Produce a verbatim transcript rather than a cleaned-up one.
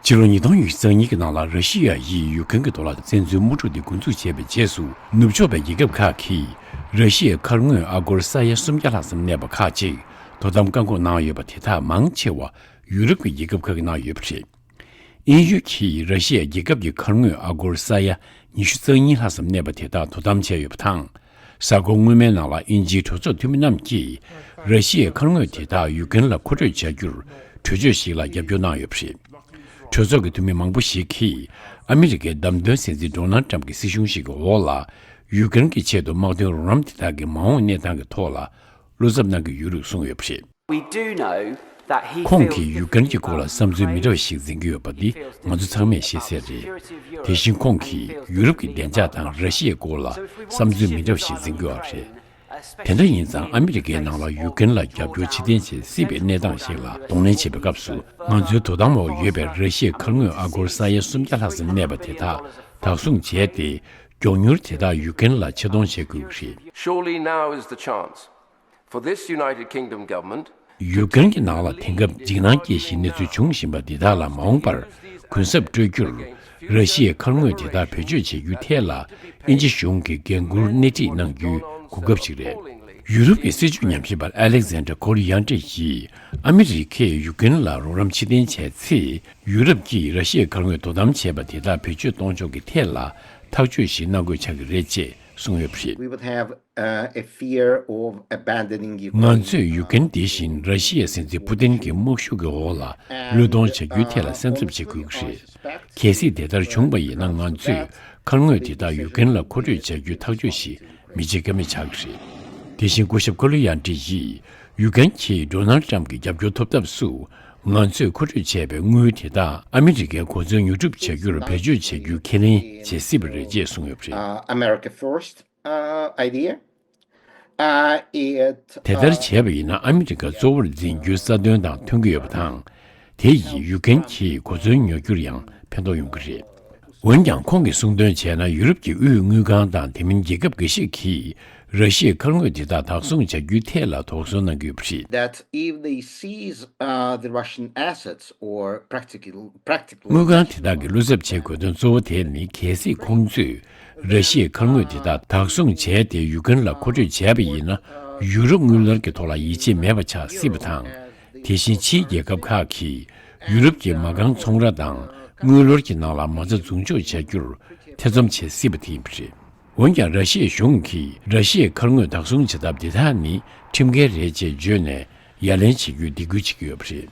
ཕྱི་ལོ་ཉིས་སྟོང་ཉི་ཤུ་རྩ་གཉིས་ཀྱི་ནང་ལ་ར་ཤི་ཡ་ཡིས་ཡུ་ཀེན་གྱི་ཐོག་ལ་བཙན་འཛུལ་དམག་འཁྲུག་དེ་འགོ་འཛུགས་བྱས་པའི་རྗེས་སུ། ནུབ་ཕྱོགས་པའི་རྒྱལ་ཁབ་ཁག་གིས་ར་ཤི་ཡའི་མཁར་དངོས་ཨ་སྒོར་ས་ཡ་སུམ་བརྒྱ་ལྷག་ཙམ་གནས་པ་ཁག་ཅིག་དོ་དམ་བཀག་འགོག་གནང་ཡོད་པ་དེ་དག་མང་ཆེ་བ་ཡུ་རོབ་ཀྱི་རྒྱལ་ཁབ་ཁག་གིས་གནང་ཡོད་པ་རེད། དབྱིན་ཡུལ་གྱིས་ར་ཤི་ཡའི་རྒྱལ་ཁབ་ཀྱི་མཁར་དངོས་ཨ་སྒོར་ས་ཡ་ཉི་ཤུ་རྩ་གཉིས་ལྷག་ཙམ་གནས་པ་དེ་དག་དོ་དམ་བྱས་ཡོད་པ་དང་། གཟའ་འཁོར་སྔོན་མའི་ནང་ལ་དབྱིན་ཇིའི་གྲོས་ཚོགས་འཐུས་མི་རྣམས་ཀྱིས་ར་ཤི་ཡའི་མཁར་དངོས་དེ་དག་ཡུ་ཀེན་ལ་མཁོ་སྤྲོད་བྱ་རྒྱུར་གྲོས་ཆོད་ཞིག་ལ་རྒྱབ་སྐྱོར་གནང་ཡོད་པ་རེད། གྲོས་ཚོགས་ཀྱི་འཐུས་མི་མང་པོ་ཞིག་གིས་ཨ་མི་རི་ཀའི་བདམས་ཐོན་སྲིད་འཛིན་ཌོ་ནལ་ཏྲམ་གྱི་སྲིད་གཞུང་ཞིག་གི་འོག་ལ་ཡུ་ཀེན་གྱི་ཆེད་དུ་དམག་དོན་རོགས་རམ་དེ་དག་གི་མ་འོངས་གནས་སྟངས་ཀྱི་ཐོག་ལ་བློ་འཚབ་གནང་གི་ཡོད་རེད་གསུངས་ཡོད་པ་རེད། We do know that he ཁོང་གིས་ཡུ་ཀེན་གྱི་སྐོར་ལ་བསམ་ཚུལ་མི་འདྲ་བ་ཞིག་འཛིན་གྱི་ཡོད་པ་འདི་ང་ཚོ་ཚང་མས་ཤེས་གསལ་རེད། དེ་བཞིན་ཁོང་གིས་ཡུ་རོབ་ཀྱི་བདེ་འཇགས་དང་ར་ཤི་ཡའི་སྐོར་ལ་བསམ་ཚུལ་མི་འདྲ་བ་ཞིག་འཛིན་གྱི་ཡོད་རེད། དེ་འདྲ་ཡིན་ཙང་ཨ་མི་རི་ཀའི་ནང་ལ་ཡུ་ཀེན་ལ་རྒྱབ་སྐྱོར་ཕྱིར་འཐེན་བྱེད་སྲིད་པའི་གནས་སྟངས་ཤིག་ལ་གདོང་ལེན་བྱེད་པའི་སྐབས་སུ་ང་ཚོའི་དོ་དམ་འོག་ཡོད་པའི་ར་ཤི་ཡའི་མཁར་དངོས་ཨ་སྒོར་ས་ཡ་སུམ་བརྒྱ་ལྷག་ཙམ་གནས་པ་དེ་དག་བདག་བཟུང་བྱས་ཏེ་མགྱོགས་མྱུར་དེ་དག་ཡུ་ཀེན་ལ་ཆེད་གཏོང་བྱེད་དགོས་ཀྱི་རེད། Surely now is the chance for this United Kingdom government. ཡུ་ཀེན་གྱི་ནང་ལ་དེང་སྐབས་འཇིགས་སྣང་སྐྱེ་གཞིའི་གནས་ཚུལ་འབྱུང་བཞིན་པ་འདི་དག་ལ་མ་འོངས་པར་གུན་གསབ་སྤྲོད་རྒྱུར་ར་ཤི་ཡའི་མཁར་དངོས་དེ་དག་བེད་སྤྱོད་བྱེད་རྒྱུའི་ཐད་ལ་དབྱིན་ཇི་གཞུང་གིས་འགན་འཁུར་སྣེ་ཁྲིད་གནང་རྒྱུའི་གོ་སྐབས་ཤིག་རེད། ཡུ་རོབ་ཀྱི་སྲིད་བྱུས་ཉམས་ཞིབ་པ་ཨ་ལེག་ཟན་ཌར་ཁོ་ལི་ཡན་ཏྲེ་ཡིས་ཨ་མི་རི་ཀས་ཡུ་ཀེན་ལ་རོགས་རམ་ཕྱིར་འཐེན་བྱས་ཚེ་ཡུ་རོབ་ཀྱིས་ར་ཤི་ཡའི་མཁར་དངོས་དོ་དམ་བྱས་པ་དེ་དག་བེད་སྤྱོད་གཏོང་ཕྱོགས་ཀྱི་ཐད་ལ་ཐག་གཅོད་ཞིག་གནང་དགོས་ཆགས་ཀྱི་རེད་ཅེས་གསུངས་ཡོད་པ་རེད། We would have uh, a fear of abandoning Ukraine. ང་ཚོས་ཡུ་ཀེན་དེ་བཞིན་ར་ཤི་ཡའི་སྲིད་འཛིན་པུ་ཏིན་གྱི་དམག་ཤུགས་ཀྱི་འོག་ལ་བློས་གཏོང་བྱ་རྒྱུའི་ཐད་ལ་སེམས་འཚབ་བྱེད་དགོས་ཀྱི་རེད། གལ་སྲིད་དེ་ལྟར་བྱུང་བ་ཡིན་ན་ང་ཚོས་མཁར་དངོས་དེ་དག་ཡུ་ཀེན་ལ་མཁོ་སྤྲོད་བྱ་རྒྱུའི་ཐག་གཅོད་ཞིག་མི་བྱེད་ཀ་མེད་ཆགས་ཀྱི་རེད། དེ་བཞིན་སྐུ་ཞབས་ཀོ་ལི་ཡན་ཏྲི་ཡིས་ཡུ་ཀེན་གྱིས་ཌོ་ནལ་ཏྲམ་གྱི་རྒྱབ་སྐྱོར་ཐོབ་ཐབས་སུ་ང་ཚོས་མཁོ་སྤྲོད་བྱས་པའི་དངུལ་དེ་དག་ཨ་མི་རི་ཀའི་གོ་མཚོན་ཉོ་སྒྲུབ་བྱ་རྒྱུར་བེད་སྤྱོད་བྱེད་རྒྱུའི་ཁས་ལེན་བྱེད་སྲིད་པ་རེད་ཅེས་གསུངས་ཡོད་པ་རེད། Uh, America first, uh, idea. Uh, it, དེ་ལྟར་uh, བྱས་པ་ཡིན་ན་ཨ་མི་རི་ཀ་གཙོ་བོར་འཛིན་རྒྱུའི་རྩ་དོན་དང་མཐུན་གྱི་ཡོད་པ་དང་། དེ་ཡིས་ཡུ་ཀེན་གྱིས་གོ་མཚོན་ཉོ་རྒྱུར་ཡང་ཕན་ཐོགས་ཡོང་གི་རེད། འོན་ཀྱང་ཁོང་གིས་གསུངས་དོན་བྱས་ན་ཡུ་རོབ་ཀྱི་དབུས་དངུལ་ཁང་དང་དེ་མིན་རྒྱལ་ཁབ་འགའ་ཞིག་གིས་ར་ཤི་ཡའི་མཁར་དངོས་དེ་དག་བདག་བཟུང་བྱ་རྒྱུའི་ཐད་ལ་དོགས་ཟོན་གནང་གི་ཡོད་པ་རེད། That if they seize, uh, the Russian assets or practical, practical དངུལ་ཁང་དེ་དག་གི་བློ་འཚབ་བྱེད་དགོས་དོན་གཙོ་བོ་དེ་ནི་གལ་སྲིད་ཁོང་ཚོས་ར་ཤི་ཡའི་མཁར་དངོས་དེ་དག་བདག་བཟུང་བྱས་ཏེ་ཡུ་ཀེན་ལ་མཁོ་སྤྲོད་བྱས་པ་ཡིན་ན་ཡུ་རོབ་དངུལ་ལོར་གྱི་ཐོག་ལ་ཡིད་ཆེས་མེད་པ་ཆགས་སྲིད་པ་དང་། དེ་བཞིན་ཕྱིའི་རྒྱལ་ཁབ་ཁག་གིས་ཡུ་རོབ་ཀྱི་མ་རྐང་ཚོང་ར་དང་དངུལ་ལོར་གྱི་ནང་ལ་མ་རྩ་འཛུགས་འཇོག་བྱ་རྒྱུར་ཐེ་ཚོམ་བྱེད་སྲིད་པ་དེ་ཡིན་པ་རེད། འོན་ཀྱང་ར་ཤི་ཡའི་གཞུང་གིས་ར་ཤི་ཡའི་མཁར་དངོས་བདག་བཟུང་བྱེད་ཐབས་འདི་དག་ནི་ཁྲིམས་འགལ་རེད་ཅེས་བརྗོད་ནས་ཡ་ལན་བྱེད་རྒྱུའི་སྡིགས་སྐུལ་བྱེད་ཀྱི་ཡོད་པ་རེད།